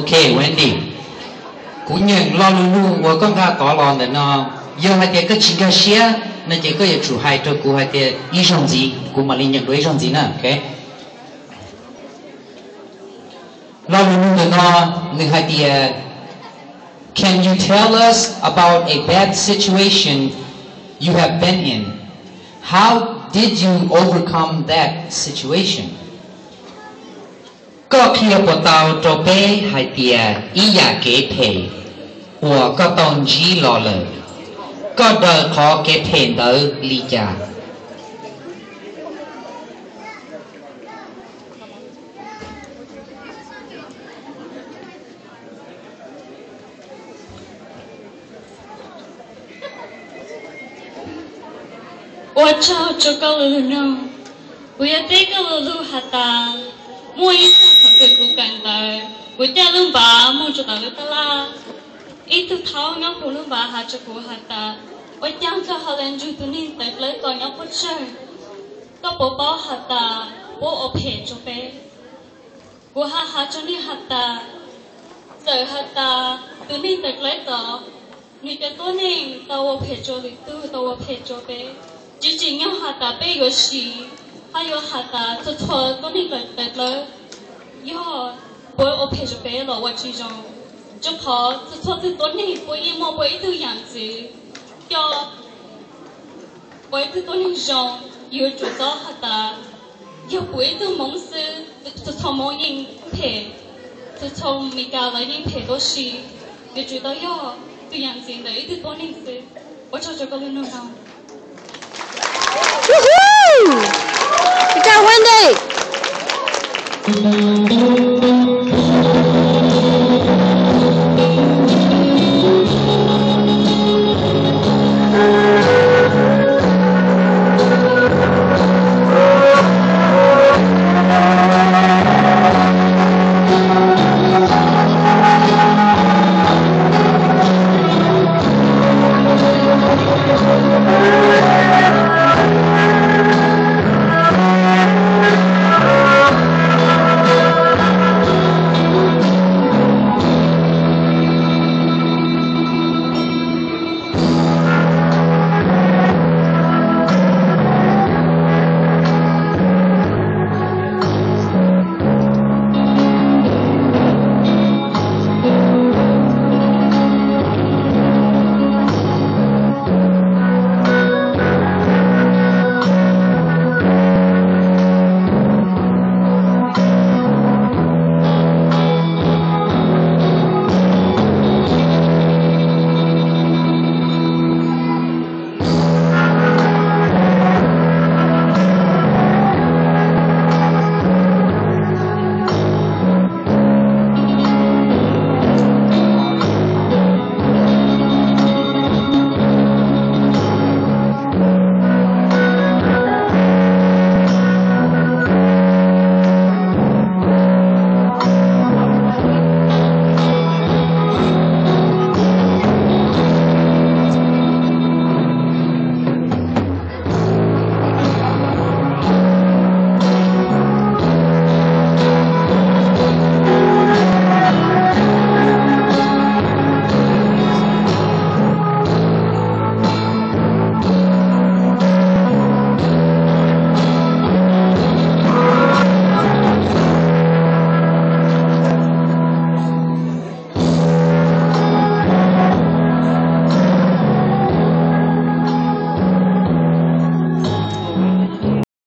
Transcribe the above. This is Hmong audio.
Ok, Wendy, kuv nyeem lo lus nug uas koj nqa tod los ntawm no, yog hais tias koj tsis nkag siab no ces koj yuav tsum hais rau kuv hais tias ib zaug ntxiv, kuv mam li nyeem dua ib zaug ntxiv na, ok? Lo lus nug ntawm no, nws hais tias, Can you tell us about a bad situation you have been in? How did you overcome that situation? Koj qhia puas tau rau peb hais tias ib yam kev phem uas koj tau ntsib los lawm, koj daws qhov kev phem ntawd li cas? Ua tsaug rau koj lus nug. Kuv yuav teb koj lus nug has tas, muaj ib tug thaum kawg kuv kawm ntawv, kuv caij lub npav mus rau tom lub tab laj. Ib tug thaub nyob puag lub npav has rau kuv has tas, ua caag koj ho le nrug tus neeg tawv dlawb ko nyob puag tsawg? Koj puas paub has tas puab ua phem rau peb? Kuv has has rau nwg has tas, txawm has tas tus neeg tawv dlawb tod, nwg cov tuab neeg tau ua phem rua lwm tug, tau ua phem rua peb, tsi tsim nyog has tas peb yuav siv, hab yuav has tas txhua txhua tuab neeg tawv dlawb yog puab ua phem rua peb los ua tsi zoo. Rua qhov txhua txhua tug tuab neeg puab yeej muaj puab ib tug yaam ntxwv coj puab ib tug tuab neeg zoo. Yuav tsum txhob has tas yog kuv ib tug Moob xwb, txhua txhua Moob yeej phem, txhua txhua Meskas lawv yeej phem tuab si. Yuav tsum tau yog tug yaam ntxwv ntawm ib tug tuab neeg xwb. Ua tsaug rua koj lub nug no.